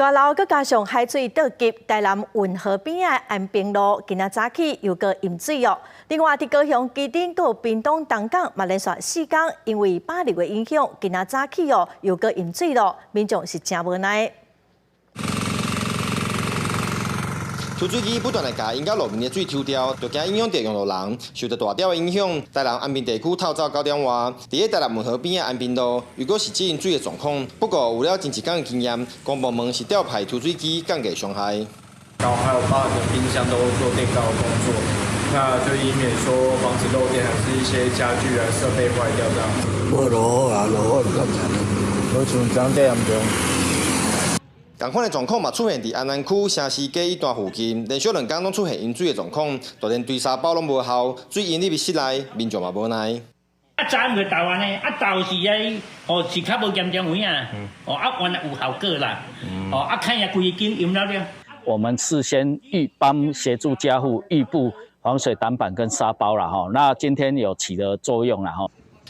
大淥閣加上海水倒急，台南運河邊仔安平路今仔早起又閣淹水哦。另外，佇高雄旗津佮屏東東港嘛連續4工，因為飽流的影響，今仔早起哦又閣淹水咯，民眾是誠無奈。抽水機不斷來共淹到路面的水抽掉，就驚影響著用路人，受著大潮的影響。台南安平地區透早9點外，佇咧台南運河邊的安平路，又閣是這淹水的狀況。不過有了前一工的經驗，公部門是調派抽水機降低傷害。然後還有把你的冰箱都做墊高的工作，那就以免說防止漏電，還是一些家具啊設備壞掉這樣子。無落雨啊，落雨就較慘，無像昨這嚴重。仝款的狀況嘛出現佇安南區城市街一段附近，連續2工攏出現淹水的狀況，就連堆沙包攏無效，水淹入去室內，民眾嘛無奈。啊，早毋會沓按呢，啊沓是啊，哦是較無嚴重有影，哦啊原來有效果啦，哦啊看下規間淹了了。我們事先預幫協助家戶預布防水擋板跟沙包啦，吼，那今天有起了作用啦，吼。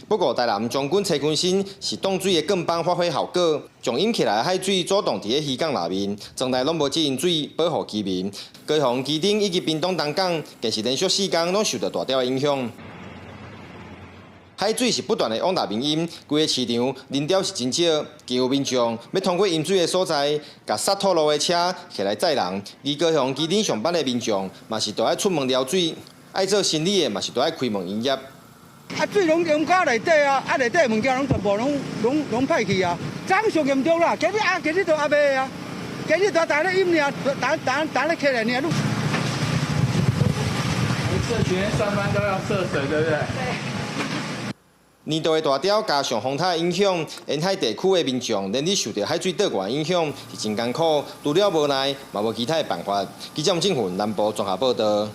不過，台南將軍崔坤新是擋水的鋼板發揮效果，將淹起來的海水阻擋佇咧漁港內面，從來攏無這淹水保護居民。高雄旗津以及屏東東港，更是連續4工攏受著大潮的影響。海水是不斷的往內面淹，規个市場人潮是真少，更有民眾欲通過淹水的所在，共塞土路的車起來載人。而高雄旗津上班的民眾嘛是都愛出門撩水，愛做生理的嘛是都愛開門營業。啊，水攏淹到內底啊，啊內底物件攏全部攏攏攏歹去啊。昨昏上嚴重啦，今日啊，今日都猶未啊，今日都逐咧淹爾，逐逐逐咧起來爾。社區上班都要涉水，對不對？對。年度的大潮加上風颱影響，沿海地區的民眾連日受著海水倒灌影響，是真艱苦。除了無奈，嘛無其他的辦法。記者吳正雲南部綜合報導。